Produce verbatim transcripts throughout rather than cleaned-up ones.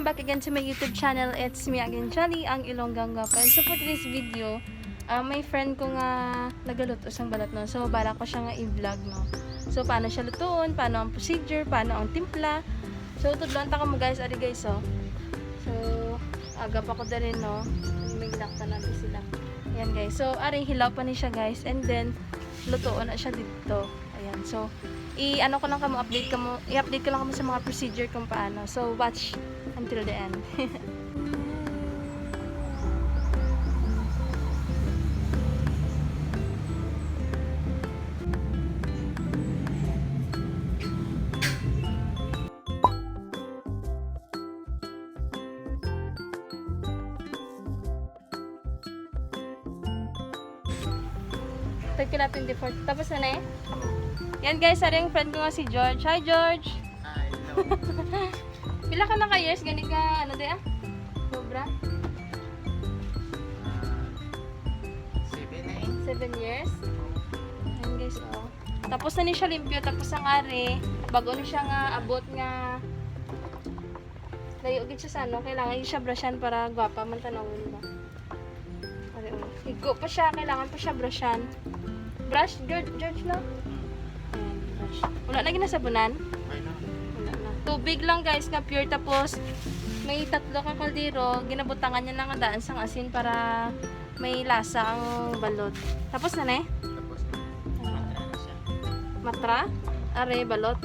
Back again to my YouTube channel. It's me again, Jolly, ang Ilonggang Gwapa. And so for today's video, ah, may friend ko nga nagaluto sang balot, no? So, bala ko siya nga i-vlog, no? So, paano siya lutuon, paano ang procedure, paano ang timpla. So, tudloan ta kamo, guys, ari, guys, oh. So, aga pa ko dali, no? May laktan na sila. Ayan, guys. So, ari, hilaw pa ni siya, guys. And then, lutuon na siya dito. Ayan. So, i-ano ko lang kamo, update kamo, i-update ko lang kamo sa mga procedure kung paano. So, watch until the end. Tagpila, twenty-four. Tapos na na eh? Yan guys, ari ang friend ko nga si George. Hi, George! Hi, hello. Pila ka na ka years? Gani ka, ano di ah? Sobra? Ah, seven na eh. Seven years? Yan guys, oh. Tapos na ni siya limpyo, tapos ang ari, bago ni siya nga abot nga layo gid siya sa ano, kailangan gid siya brushan para gwapa man tanawon ba. Ari, oh. Igo pa siya, kailangan pa siya brushan. Brush, George, George, no? Ayan, brush. Wala na ginasabunan? Okay na. Wala na. Tubig lang guys nga pure, tapos may tatlo ka kaldero, ginabutangan niya lang nga daan sang asin para may lasa ang balot. Tapos na na eh? Tapos na. Ah. Matra na siya. Matra? Are, balot.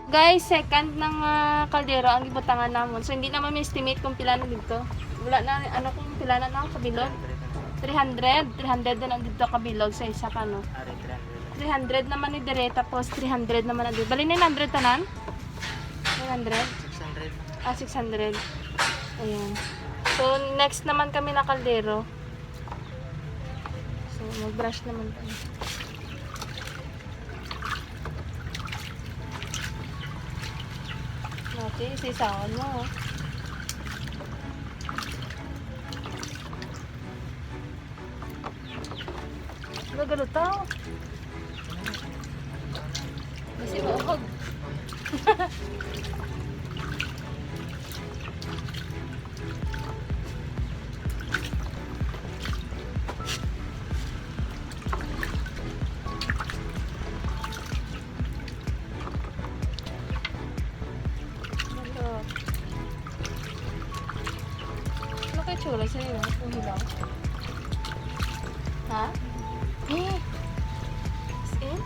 Guys, second na nga kaldero ang gibutangan namon. So, hindi naman may estimate kung pila na dito. Wala na, ano, kung pila na na kabilog. Three hundred, three hundred na lang dito kabilog sa isa ka, no? Ari, three hundred. Three hundred naman ni dire, tapos three hundred naman na dire. Bali, nine hundred tanan? Nine hundred? Six hundred. Ah, six hundred. Ayan. So, next naman kami na kaldero. So, mag-brush naman kami. Okay, sisawan mo, oh. Ano, ganun tao? Kasi maubog. Ano? Ano kay tsura sa inyo? Ang hilaw? Ha? Eh! As in?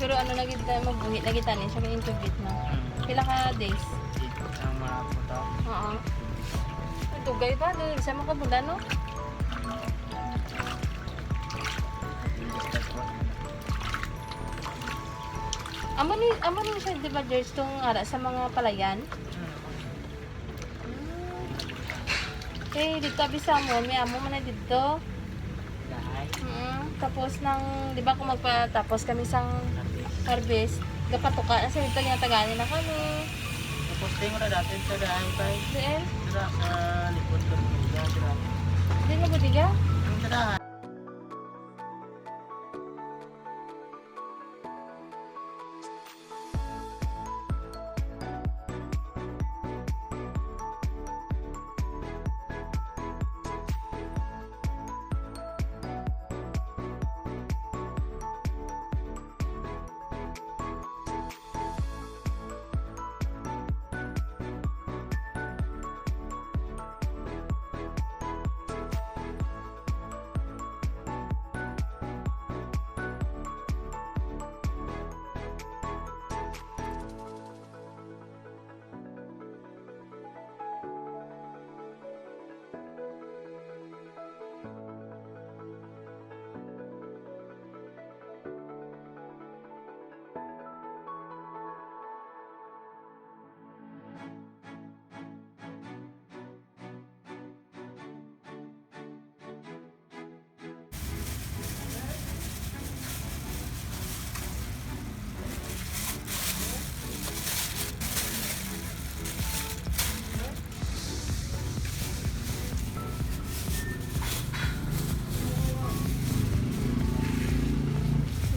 Pero ano na gid na, mabuhi na gid tani siya, kay intubit na. Mm. Pila ka days? Ang mga puto. Oo. Ang dugay ba? Dugay sa mga bulan, no? Amo ni, amo ni siya, di ba, George, tong ara sa mga palayan? Mm. Mm. Eh, dito, abi sa mo, may amo man na dito. Dahay. Mm, tapos nang, di ba, kung magpatapos kami sang Harvest. Harvest, gapatuka na sa dito, ginatagaan na kami. Tapos, tayo mo na dati sa dahay, tay. Diin? Dira, sa likod ko, dira, dira. Di na bodega? Ang dahay.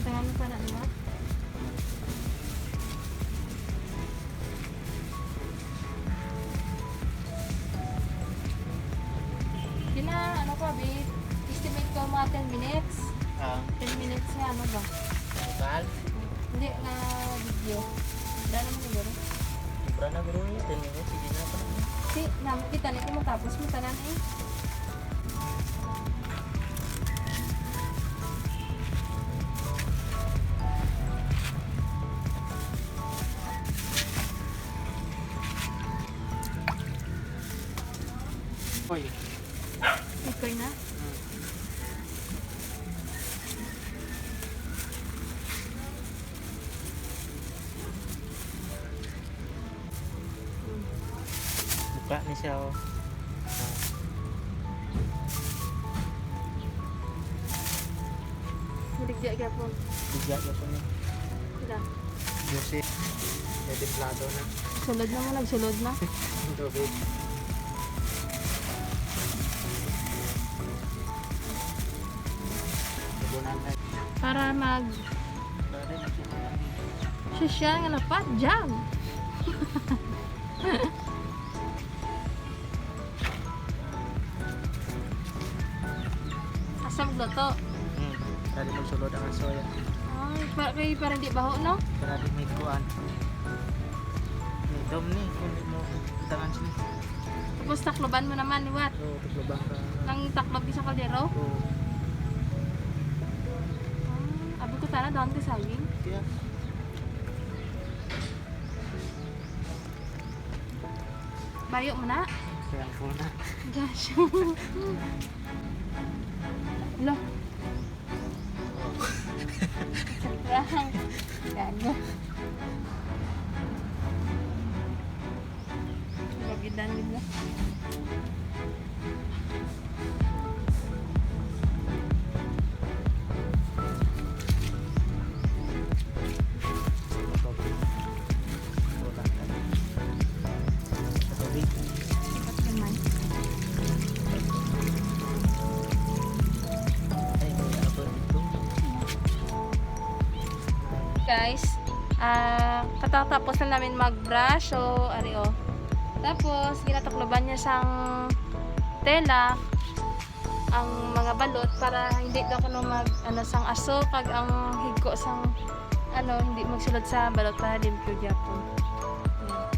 Tangan mo pa na, di ba? Gina, ano pa, babe? Estimate ko mga ten minutes. Ah. Ten minutes nga, ano ba? Total? Hindi, nga video. Wala naman siguro. Sobra na, guro, eh. Ten minutes, sige na pa. Si, naman kita na, kung matapos mo tanan, eh. Oy. Okay na? Hmm. Buka ni siya, oh. Maligya gyapon. Maligya gyapon, eh. Sila. Juicy. May templado na. Sulod na mo, nagsulod na. Ang tubig. Ibunan na. Para mag Sosyal nga lapat, jam. Asa magluto? Hmm, pwede magsulod ang asoya. Ay, para, kay, para hindi baho, no? Para di may kuan. May dom ni, kung di mo tangan siya. Tapos takloban mo naman, liwat. Oo, takloban ka. Nang taklob sa kaldero? Oo. Tana, daan ka saging. Siya. Bayo mo na. Kaya ko na. Gosh. Lo. Lang. Gago. Bagidan nila. Ipat naman. Guys, ah, katatapos na namin mag-brush. So, ari, oh. Tapos, ginatukloban niya sang tela ang mga balot para hindi daw kuno mag, ano, sang aso kag ang higko sang, ano, hindi magsulod sa balot para limpyo gyapon. Yan.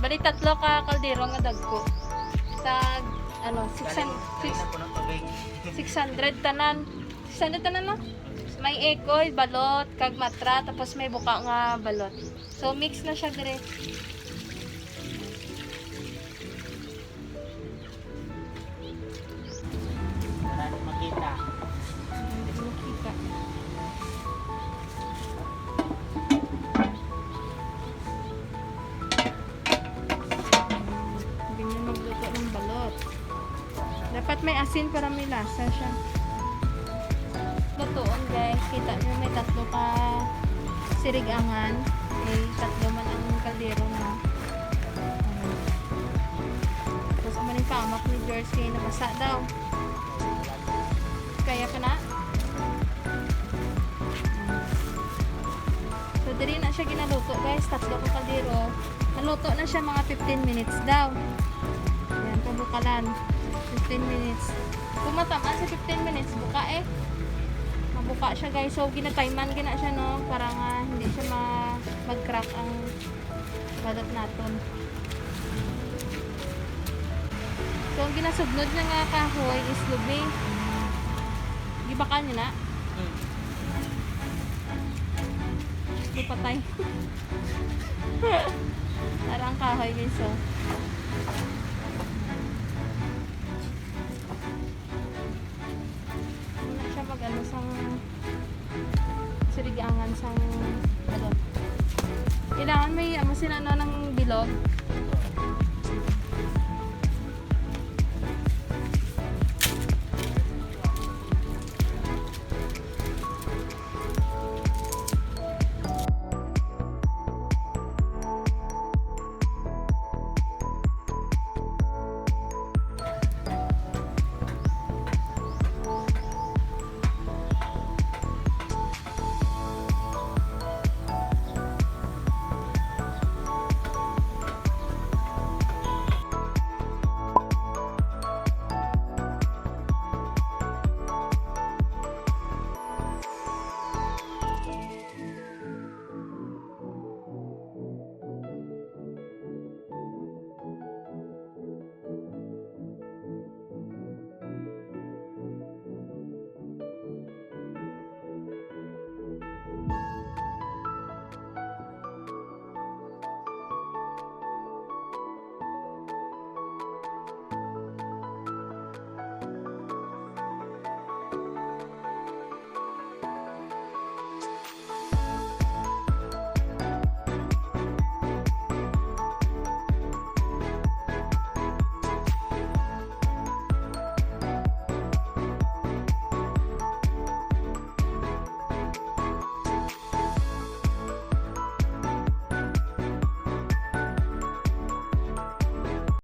Bali, tatlo ka kaldero nga dagko. Tag, ano, six hundred, six, six hundred tanan. Six hundred tanan, no? May ekoy, balot, kag matra, tapos may buka nga balot. So, mix na siya dire. Para di makita. Hindi ko makita. Hindi niya magluto ng balot. Dapat may asin para may lasa siya. Lutuon, guys. Kita niyo may tatlo ka sirigangan. Eh, tatlo man ang kaldero na. Tapos, amo ning pahamak ni George kay nabasa daw. Kaya ka na? So, diri na siya ginaluto, guys. Tatlo ka kaldero. Naluto na siya mga fifteen minutes daw. Yan, pabukalan. Fifteen minutes. Kung matamaan sa fifteen minutes, buka eh. Mabuka siya, guys. So, ginatiman gina siya, no? Para nga hindi siya ma mag-crack ang balot naton. So, ang ginasugnod niya nga kahoy is lubi. Gibakal niya na? Hmm. Ito patay. Parang kahoy, guys, oh. Muna siya mag-ano sang sirigangan sang balot. Kailangan may, amo sila, no, ng bilog.